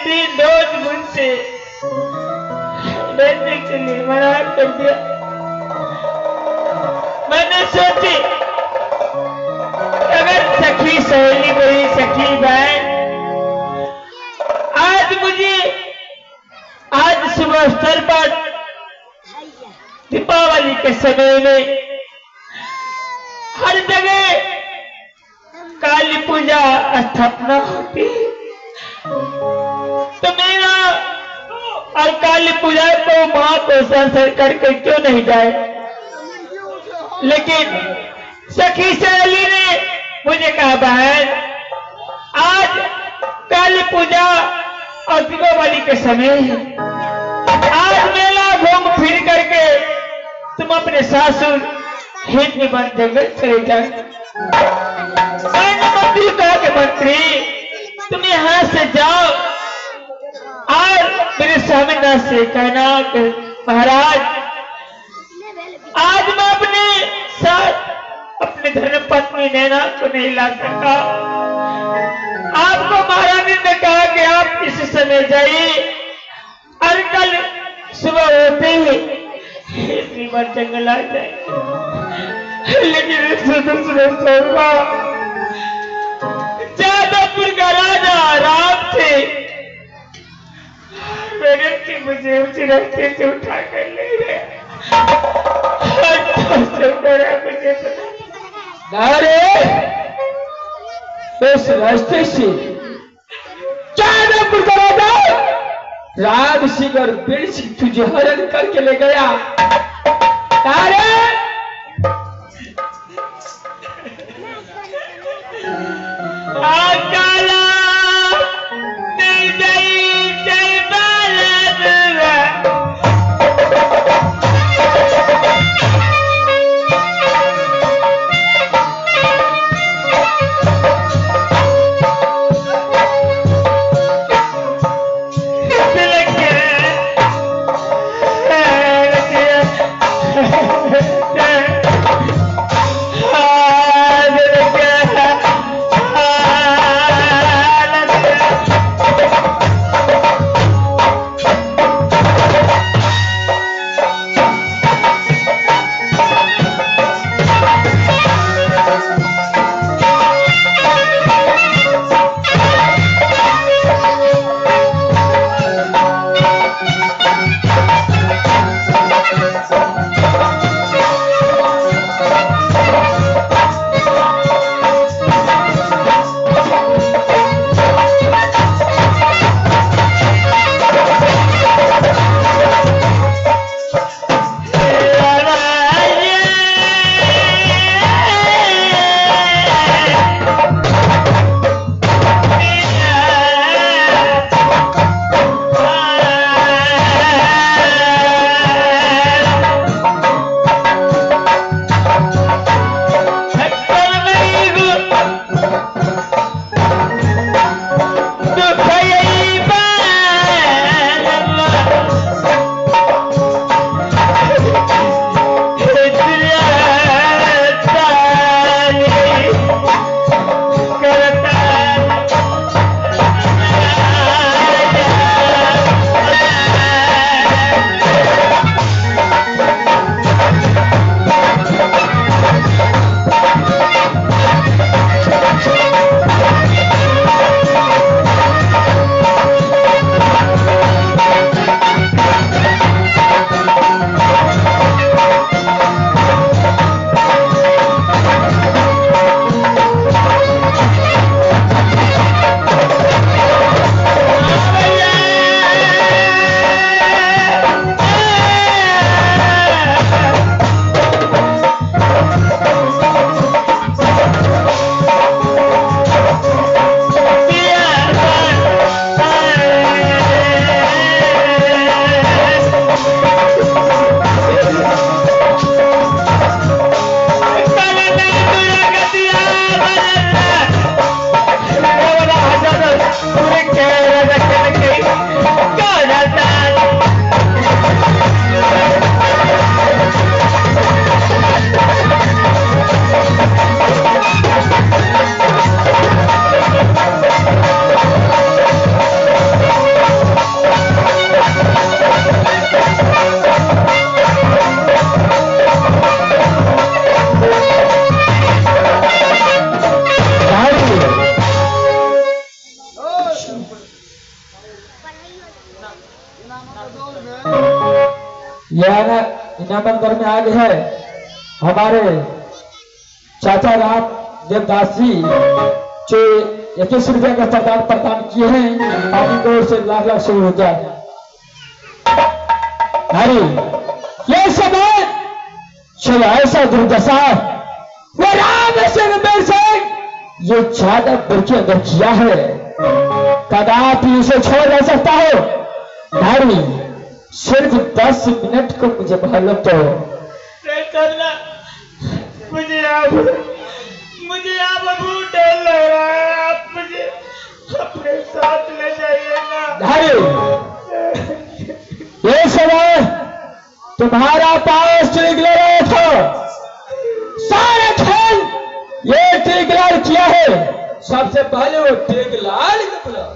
दिन रोज मुझसे बैठने के लिए मना कर दिया। मैंने सोची अगर सखी सहेली मेरी सखी बहन आज मुझे आज सुबह अवसर पर दीपावली के समय में हर जगह काली पूजा स्थापना होती है, तो मेरा और काली पूजा को मां को संसर करके क्यों नहीं जाए। लेकिन सखी सहेली ने मुझे कहा बहन आज काली पूजा और दीपावली के समय है, आज मेला घूम फिर करके तुम अपने सासुर हिंद वन जंगल चले जाए। मैंने मंत्री कहा कि मंत्री तुम यहां से जाओ और मेरे स्वामीनाथ से कहना कि महाराज आज मैं अपने साथ अपने धर्मपत्नी नैना को नहीं ला सका। आपको महारानी ने कहा कि आप इस समय जाइए और कल सुबह होते ही वन जंगल आ जाए। लेकिन जादवपुर का राजा राम थे, मेरे मुझे उस रास्ते से उठा कर ले गए। मुझे अरे इस रास्ते से जादवपुर का राजा राम सिंह और बीर सिंह तुझे हरण करके ले गया। अरे Yeah. यह इनामत घर में आ गए है हमारे चाचा राम देवदास जी जो 21 रुपया का प्रदान प्रदान किए हैं, पानी को से लाख लाख शुरू हो जाए। अरे ये समय चलो ऐसा दुर्दशा वो राम सिंह सिंह ये ज्यादा बल्कि अंदर किया है, कदापि उसे छोड़ नहीं सकता हो। नारी सिर्फ 10 मिनट को मुझे मालूम तो मुझे आप बहुत डर लग रहा है, आप मुझे अपने साथ ले जाइए ना। नारी ये समय तुम्हारा पास निकले रहे थे, सारे खेल ये टिकलाल किया है। सबसे पहले वो टिकलाल को बुलाओ।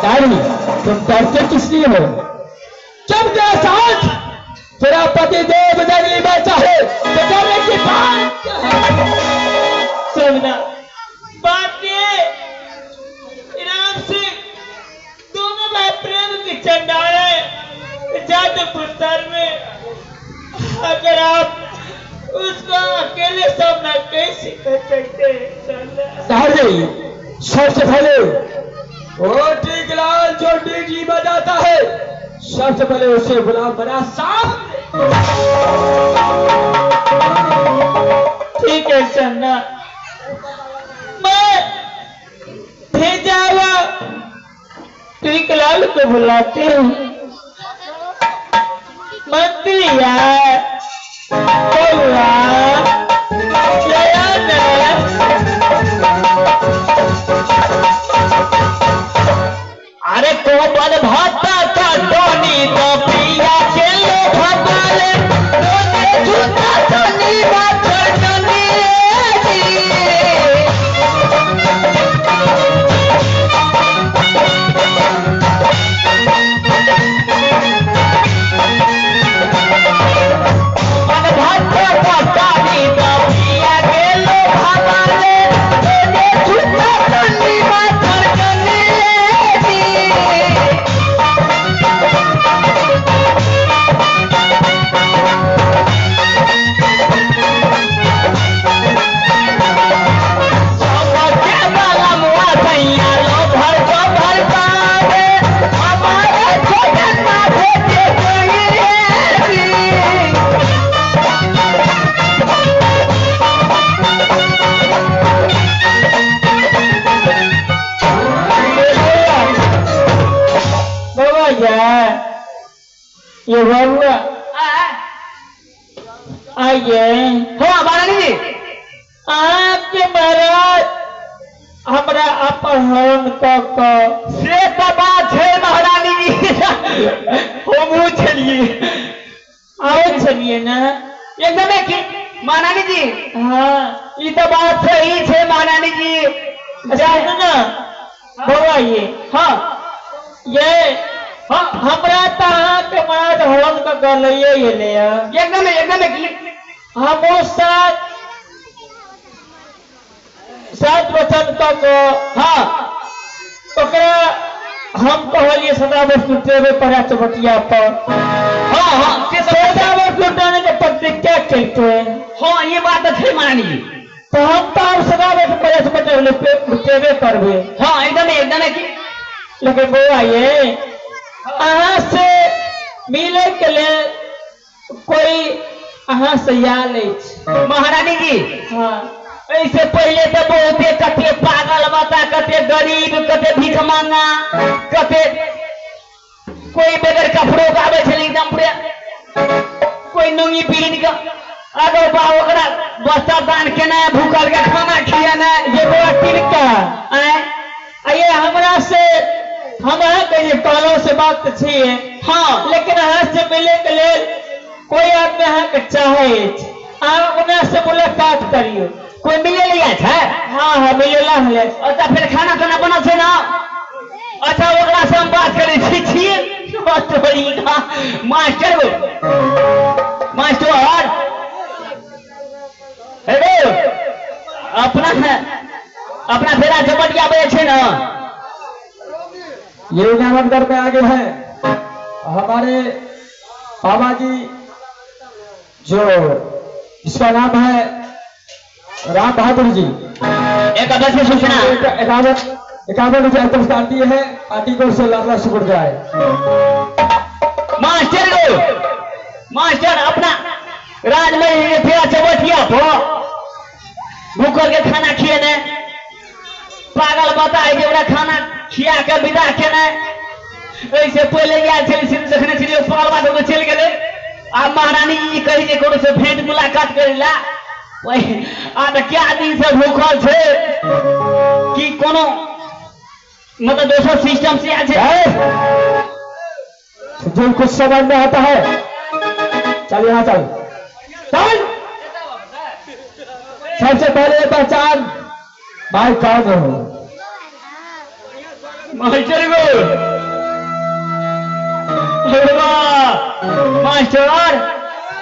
नारी तुम डरते किस लिए हो? जब तेरा साथ तेरा पति देव जंगली बैठा है तो डरने की बात क्या है? सुनना बात ये राम सिंह दोनों भाई प्रेम की चंडाल है जादू में, अगर आप उसको अकेले सामना कैसे कर सकते हैं? सबसे पहले वो टिकलाल जो डीजी बजाता है, सबसे पहले उसे गुलाम बना सामने। ठीक है सन्ना, मैं भेजा हुआ टिकलाल को बुलाती हूँ। मंत्री यार अरे कोमल भाता का डोनी तो पिया के लो भबाले डोनी झूठा डोनी बात डोनी। ये बबुआ आइए। हाँ महारानी जी, आपके महाराज हमरा अपहरण से तो बात है महारानी जी, हमू चलिए आओ चलिए ना एकदम की महारानी जी। हाँ ये तो बात सही है महारानी जी। जानो ना बबुआ ये, हाँ ये हाँ हमरा तो के महाराज हरण का गल ये ले एकदम एकदम की हम सात सात वचन तक। हाँ ओकरा हम कहलिए 17 वर्ष लुटेबे पड़ा चौबटिया पर। हाँ हाँ 17 वर्ष लुटाने के प्रतिज्ञा कहते हैं। हाँ ये बात तो है महारानी जी। तो हम तो 17 वर्ष पड़ा चौबटिया लुटेबे करबे। हाँ एकदम एकदम की। लेकिन बउआ ये अहाँ से मिले के लिए कोई अहाँ से आयल अछि महारानी जी। हाँ ऐसे पहले तो बहुते कते पागल माता, कते गरीब, कते भीख मांगा, कते कोई बगैर कपड़ों के आबै छलै एकदम पूरे, कोई नुंगी पीन के आगो बा ओकरा बस्ता दान केनाइ, भूखल के खाना खियानाइ। ये बउआ तिनका आए हमरा से हमरा कहिए कहलो से बात तो छी। हाँ लेकिन अहाँ से मिले के लेल कोई आदमी अहाँ के चाहे अहाँ उन्हें से मुलाकात करियो। कोई मिले लिया है? हाँ हाँ मिलेला हले। अच्छा फिर खाना खाना बनल छै ना? अच्छा ओकरा से हम बात करै छी। मास्टर मास्टर हेलो अपना अपना फेरा झपटिया बजे छै ना? ये इनामत घर में आगे है हमारे बाबा जी जो इसका नाम है राम बहादुर जी, एक अवश्य सूचना 51 रुपये पुरस्कार दिए हैं। पार्टी को से लाख लाख शुक्र जाए। मास्टर गो मास्टर अपना राज में फेरा चबटिया पो भूखल के खाना खिएने पागल बताए जे ओकरा खाना खिया के विदा केने। ऐसे पहले आयल छलै से देखने छलियै पागल बात चलि गेलै। आ महारानी जी कही जे कोनो से भेंट मुलाकात करै ला, आ तऽ क्या दिन से भूखल छै कि कोनो मतलब दोसर सिस्टम से आयल छै। जो कुछ समझ में आता है चल यहाँ चल चल। सबसे पहले पहचान भाई कौन हो? मास्टर गो मास्टर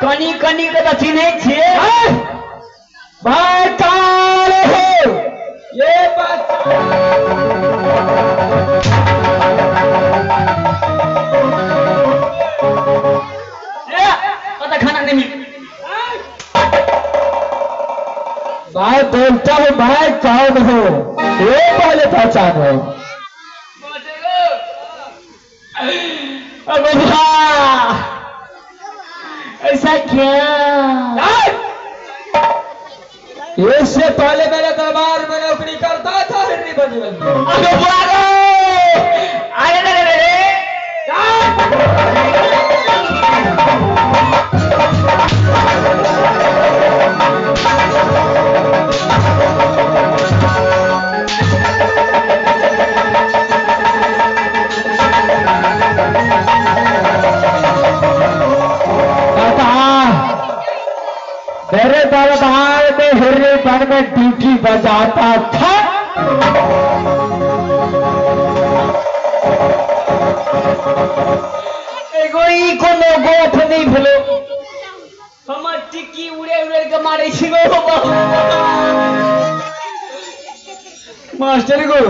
कनी कनी के तऽ चिन्है छियै। भाई कौन हो ये पहचान? खाना नहीं मिल भाई बोलता हूँ भाई कौन हो ये पहले पहचान हो। ऐसा क्या? इससे पहले मेरे दरबार में नौकरी करता था हिंदी बजरंग। अरे अरे अरे मेरे दरबार में हिरनी बन में ड्यूटी बजाता था। एगो ई कोनो गोप नहीं भेलो, हमर टिक्की उड़े उड़े के मारे छी गो। मास्टर गो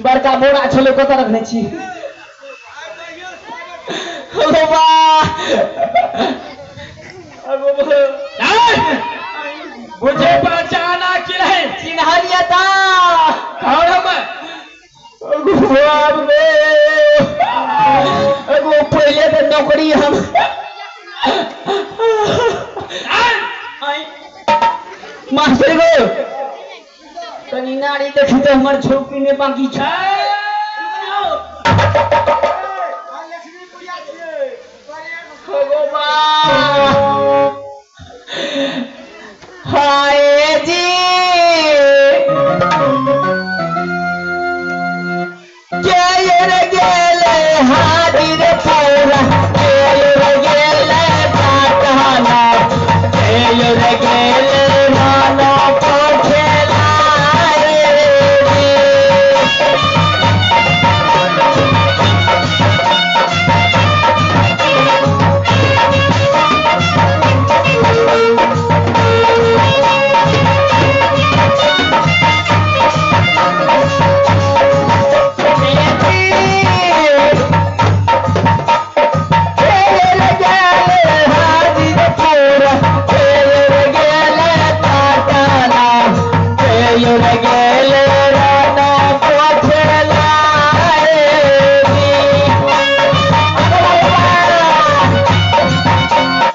बड़का बोरा छलो कतऽ रखने छी? मुझे पहचाना कि नहीं? चिन्हलिया ता कौन हम? एगो पहले तऽ नौकरी हम मास्टर गो तनी नारी देखी तऽ हमर छोकरी ने बाकी छै।